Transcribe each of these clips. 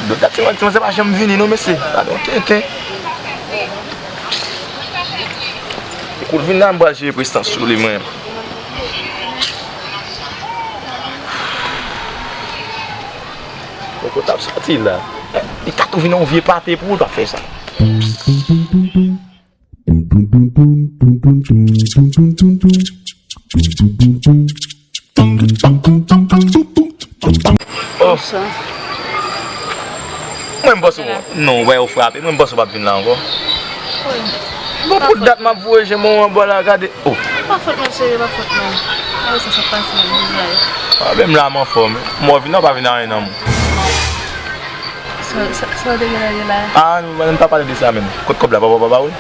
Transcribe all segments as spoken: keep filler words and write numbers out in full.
Dòk dat ti manti se pa janm vini non mesye. Gade yon tenten. Kou l vin la m pral jere prestans sou li mwen. Poko t ap soti la. Li ka tou vin yon vye pate pou ou t ap fè sa. Oh. Mwen m panse w, non, wè ou frape. Mwen m panse w p ap vin la ankò. Bon, pou dat m ap voye je mwen anba la, gade. Oh. Pa fòt mwen, cheri, pa fòt mwen. Gade sa k ap pase nan vizaj. Ah, menm la m anfòm. Mwen vin la, w pa vin a anyen nan mwen. Sa, sa, sa w te gen nan je la? Ah, nou, nou pa pale de sa menm. Kot kòb la, papa, papa, wi?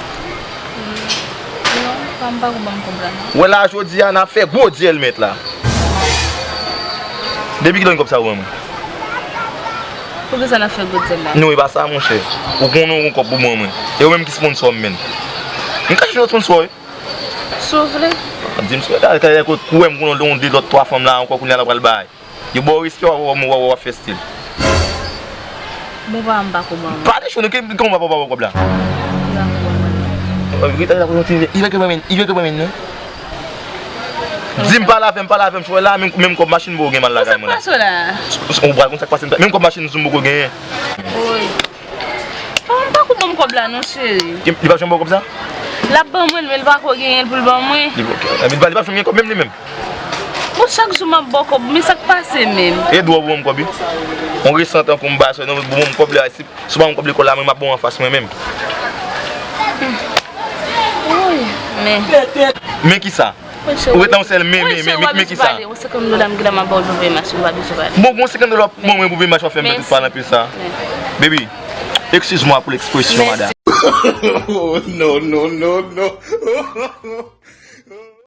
Non, pa m pa gon ban m kòb la, non. Wè la, jodi a, n ap fè gwo dyèl mèt la. Depi kilè w gen kòb sa ou ban mwen? Poukisa n ap fè gwo dyèl la? Non, e pa sa, monchè. Ou konnen w gon kòb pou ban mwen. E ou menm ki sponsò m, menn. M ka chèche yon sponsò, wi. Si w vle. Di m si w vle. Kay, kay, kote kou wè m konnen yon de lòt twa fanm la ankò kounye a l ap pral bay. Yo ba w respè, w ap, w ap, w ap, w ap fè stil. Bon, pa m pa ko ban mwen. Pale cho nou, ki, kòman w pa, pa, pa kòb la? Li pa ko ban mwen. Oh, li rete la pou yon ti, li pa ko ban mwen, li pa ko ban mwen, non. Di m pale avè m, pale avè m, frè la, menm, menm kòb machin m poko gen m al lakay mwen la. Sa k pase w la? Ou pral konn sa k pase m, menm kòb machin m poko genyen. Woy. Pa, pa ko ban m kòb la non, cheri. Li, li pa janm ba w kòb sa? L ap ban mwen l, men l pa ko genyen l pou l ban mwen. Li, li pa, li pa janm gen kòb menm li menm. Bon, chak jou m ap ba w kòb, men sa k pase menm? E dwòl pou ban m kòb, wi. On resan tankou m ba sè, non, pou ban m kòb la, si, si w pa ban m kòb lekòl la, mwen m ap ba w anfas mwen menm. Woy, men. Men kisa? Ou ret nan yon sèl men, men, men, men, men kisa? Yon senkant dola m gen la m ap ba w pou peye machin, ou pa bezwen pale. Bon, gon senkant dola pou mwen pou peye machin, w ap fè m mete tout pale anpil sa. Baby, excuse-moi pour l'expression, madame. Oh, non, non, non, non.